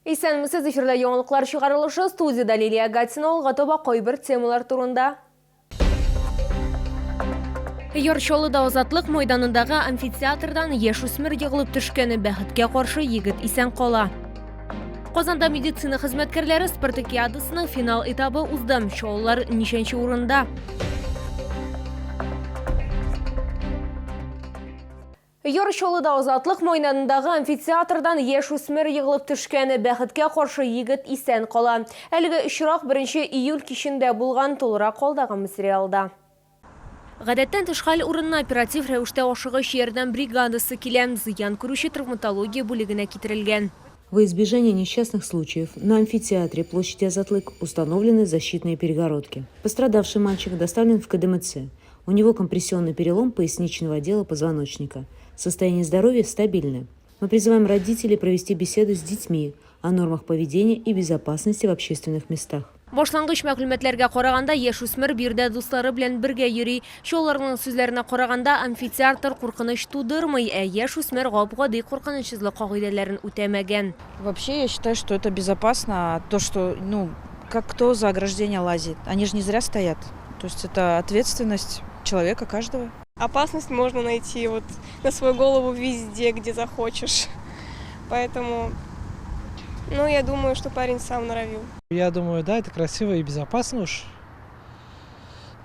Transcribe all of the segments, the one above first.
Исәнмесез, эфирда яңалыклар чыгарылышы, студиядә Лилия Гатина, алга таба кайбер темалар турында. Яр Чаллыда Азатлык майданындагы амфитеатрдан яшүсмер егылып төшкән, бәхеткә каршы егет исән кала. Казанда медицина хезмәткәрләре спартакиадасының финал этабы узды. Чаллылар ничәнче урында? Яр Чаллыда Азатлык майданындагы амфитеатрдан яшүсмер егылып төшкән. Бәхеткә каршы егет исән кала. Әлеге очрак 1 июль кичендә булган, тулырак алдагы материалда. Гадәттән тыш хәл урынына оператив рәвештә ашыгыч ярдәм бригадасы килә. Зыян күрүче травматология бүлегенә китерелгән. Во избежание несчастных случаев на амфитеатре площади Азатлык установлены защитные перегородки. Пострадавший мальчик доставлен в КДМЦ. У него компрессионный перелом поясничного отдела позвоночника. Состояние здоровья стабильное. Мы призываем родителей провести беседу с детьми о нормах поведения и безопасности в общественных местах. Башлангыч мәгълүматларга караганда, яшүсмер биредә дуслары белән бергә йөри. Чаллыларның сүзләренә караганда, амфитеатр куркыныч тудырмый, ә яшүсмер гап-гади куркынычсызлык кагыйдәләрен үтәмәгән. Вообще, я считаю, что это безопасно, а то, что, ну, как кто за ограждение лазит, они же не зря стоят. То есть это ответственность человека каждого. Опасность можно найти вот на свою голову везде, где захочешь. Поэтому, ну, я думаю, что парень сам норовил. Я думаю, да, это красиво и безопасно уж.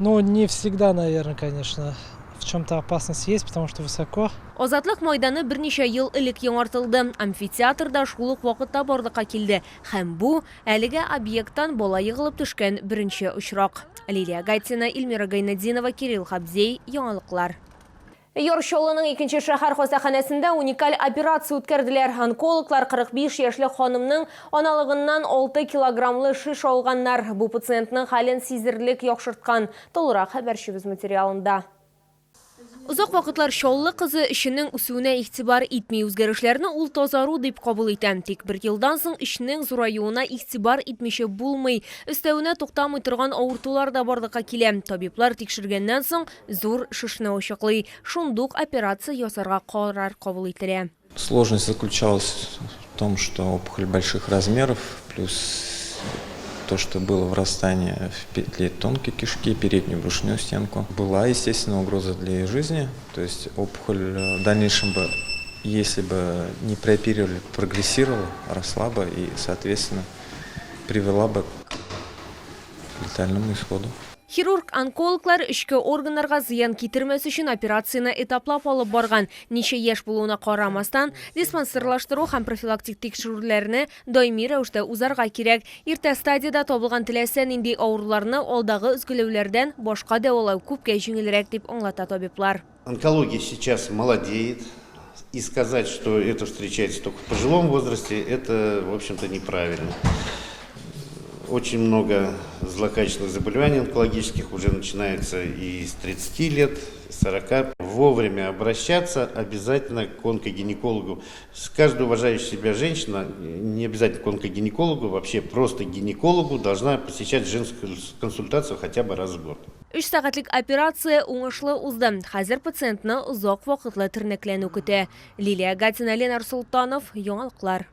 Но не всегда, наверное, конечно. В чем-то опасность есть, потому что высоко. Азатлык майданы берничә ел элек яңартылды. Амфитеатр да шул ук вакытта барлыкка килде. Һәм бу, әлеге объекттан бала егылып төшкән беренче очрак. Лилия Гатина, Эльмира Гайнетдинова, Кирилл Хабзей, Яңалыклар. Яр Чаллының икенче шәһәр хастаханәсендә уникаль операция үткәрделәр. Онкологлар 45 яшьлек ханымның аналыгыннан 6 килограммлы шеш алганнар. Бу пациентның хәлен сизелерлек яхшырткан. Тулырак хәбәрчебез материалында. Озак вакытлар Чаллы кызы эченең үсүенә игътибар итми. Үзгәрешләрне ул тазару дип кабул итә. Тик бер елдан соң эчнең зураюына игътибар итмичә булмый. Өстәвенә туктамый торган авыртулар да барлыкка килә. Табиблар тикшергәннән соң зур шешне ачыклый. Шундук операция ясарга карар кабул ителә. Сложность заключалась в том, что опухоль больших размеров, плюс то, что было врастание в петле тонкой кишки, переднюю брюшную стенку. Была, естественно, угроза для ее жизни, то есть опухоль в дальнейшем бы, если бы не прооперировали, прогрессировала, росла бы и, соответственно, привела бы к летальному исходу. Хирург-онкологлар эчке органнарга зыян китермәс өчен операцияне этаплап алып барган. Ничә яшь булуына карамастан, диспансерлаштыру һәм профилактик тикшерүләрне даими рәвештә узарга кирәк. Иртә стадиядә табылган теләсә нинди авыруларны алдагы өзгәләүләрдән башка дәвалау күпкә җиңелрәк, дип аңлата табиблар. Онкология сейчас молодеет. И сказать, что это встречается только в пожилом возрасте, это, в общем-то, неправильно. Очень много злокачественных заболеваний онкологических уже начинается и с 30 лет, с 40. Вовремя обращаться обязательно к онкогинекологу. Каждая уважающая себя женщина, не обязательно к онкогинекологу, вообще просто к гинекологу должна посещать женскую консультацию хотя бы раз в год. Өч сәгатьлек операция уңышлы узды. Хәзер пациентны озак вакытлы тернәкләнү көтә. Лилия Гатина, Ленар Солтанов, Яңалыклар.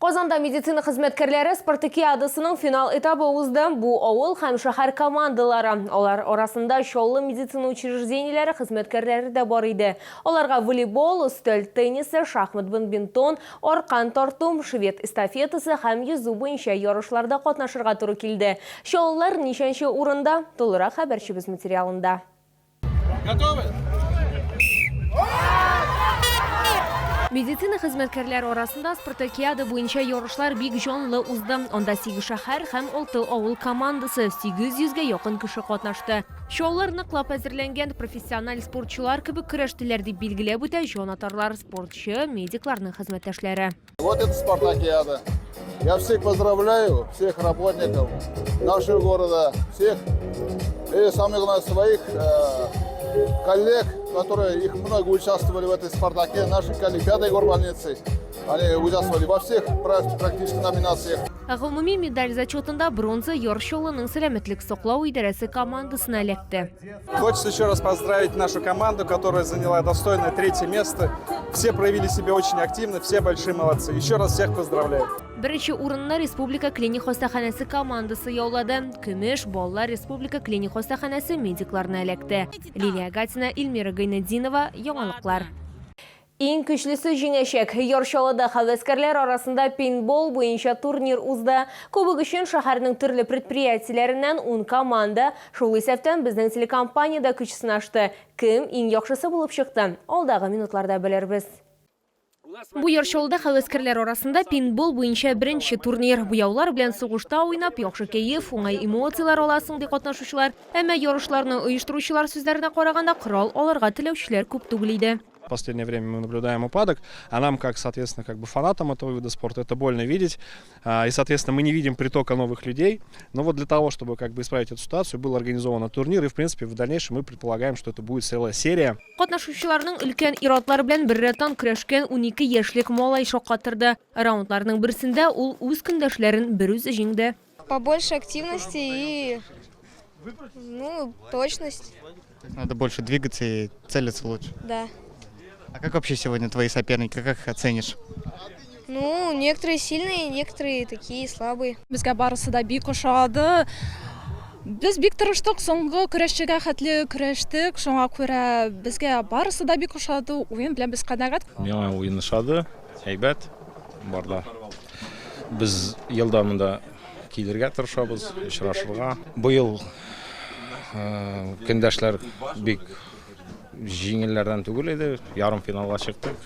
Казанда медицина хезмәткәрләре спартакиадасының финал этабы узды. Бу авыл һәм шәһәр командалары. Алар арасында Чаллы медицина учреждениеләре хезмәткәрләре дә бар иде. Аларга волейбол, өстәл теннисы, шахмат, бадминтон, аркан тарту, швед эстафетасы һәм йөзү буенча ярышларда катнашырга туры килде. Чаллылар ничәнче урында? Тулырак хәбәрчебез материалында. Готовы? Медицина хезмәткәрләре арасында спартакиада буенча ярышлар бик җанлы узды. Анда сигез шәһәр һәм алты авыл командасы, 800 гә якын кеше катнашты. Чаллылар ныклап әзерләнгән, профессиональ спортчылар кебек көрәштеләр, дип билгеләп үтә җанатарлар, спортчы, медикларның хезмәттәшләре. Вот это спартакиада. Я всех поздравляю, всех работников нашего города, всех, и самое главное, своих коллег, которые их много участвовали в этой спартаке, наши коллеги пятой горбольницы, они участвовали во всех практически номинациях. Ә гомуми медаль зачетында бронза Яр Чаллының сәламәтлек саклау идарәсе командасына эләкте. Хочется еще раз поздравить нашу команду, которая заняла достойное третье место. Все проявили себя очень активно, все большие молодцы. Еще раз всех поздравляю. Беренче урынны Республика клиник хастаханәсе командасы яулады. Көмеш баллар Республика клиник хастаханәсе медикларына эләкте. Лилия Гатина, Эльмира Гайнетдинова, Яңалыклар. Иң көчлесе җиңәчәк. Яр Чаллыда һәвәскәрләр арасында пейнтбол буенча турнир узды. Кубок өчен шәһәрнең төрле предприятиеләреннән ун команда, шул исәптән безнең телекомпания дә көч сынашты. Кем иң яхшысы булып чыкты? Алдагы минутларда белербез. Бу Яр Чаллыда һәвәскәрләр арасында пейнтбол буенча беренче турнир. Буяулар белән сугышта уйнап, яхшы кәеф, уңай эмоцияләр аласың, ди катнашучылар. Әмма ярышларны оештыручылар сүзләренә караганда, корал алырга теләүчеләр күп түгел иде. В последнее время мы наблюдаем упадок, а нам, как, соответственно, как бы фанатам этого вида спорта, это больно видеть. И, соответственно, мы не видим притока новых людей. Но вот для того, чтобы как бы исправить эту ситуацию, был организован турнир, и, в принципе, в дальнейшем мы предполагаем, что это будет целая серия. Катнашучыларның өлкән ир-атлар белән беррәттән көрәшкән 12 яшьлек малай шаккатырды. Раундларның берсендә ул үз көндәшләрен берүзе җиңде. Побольше активности и, ну, точность. Надо больше двигаться и целиться лучше. Да. А как вообще сегодня твои соперники, как их оценишь? Ну, некоторые сильные, некоторые такие слабые. Безгә барысы да бик ошады. Без бик тырыштык, соңгы көрәшчегә хәтле көрәштек, шуңа күрә безгә барысы да бик ошады. Уен белән без канәгать. Миңа уен ошады, әйбәт бар да. Без елда монда килергә тырышабыз, очрашырга. Быел көндәшләр бик җиңелләрдән түгел иде, ярымфиналга чыктык.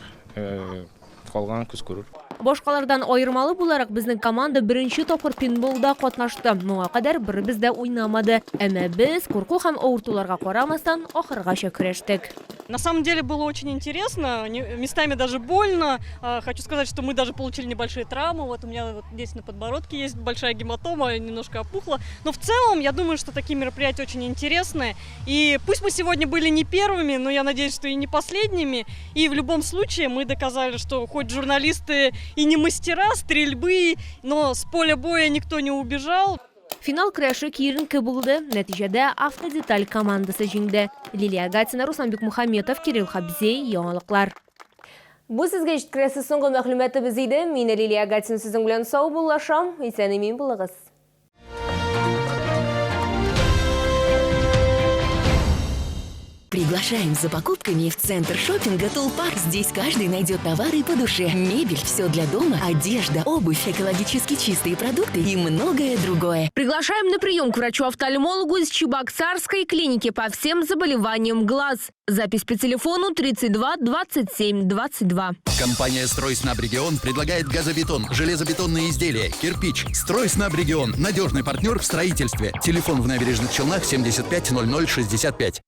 Калган күз күрер. Башкалардан аермалы буларак, безнең команда беренче тапкыр пейнтболда катнашты. Моңа кадәр беребез дә уйнамады. Әмма без, курку һәм авыртуларга карамастан, ахыргача көрәштек. На самом деле было очень интересно, местами даже больно. Хочу сказать, что мы даже получили небольшие травмы. Вот у меня вот здесь на подбородке есть большая гематома, немножко опухла. Но в целом, я думаю, что такие мероприятия очень интересные. И пусть мы сегодня были не первыми, но я надеюсь, что и не последними. И в любом случае мы доказали, что хоть журналисты и не мастера стрельбы, но с поля боя никто не убежал. Финал көрәше киеренке булды. Нәтиҗәдә Автодеталь командасы җиңде. Лилия Гатина, Руслан Бекмухаметов, Кирилл Хабзей, Яңалыклар. Бу сезгә җиткерәсе соңгы мәгълүматыбыз иде. Мин Лилия Гатина сезнең белән саубуллашам. Исән-имин булыгыз. Приглашаем за покупками в центр шопинга «Тулпар». Здесь каждый найдет товары по душе. Мебель, все для дома, одежда, обувь, экологически чистые продукты и многое другое. Приглашаем на прием к врачу-офтальмологу из Чебоксарской клиники по всем заболеваниям глаз. Запись по телефону 32 27 22. Компания «Стройснабрегион» предлагает газобетон, железобетонные изделия, кирпич. «Стройснабрегион» – надежный партнер в строительстве. Телефон в Набережных Челнах 75 00 65.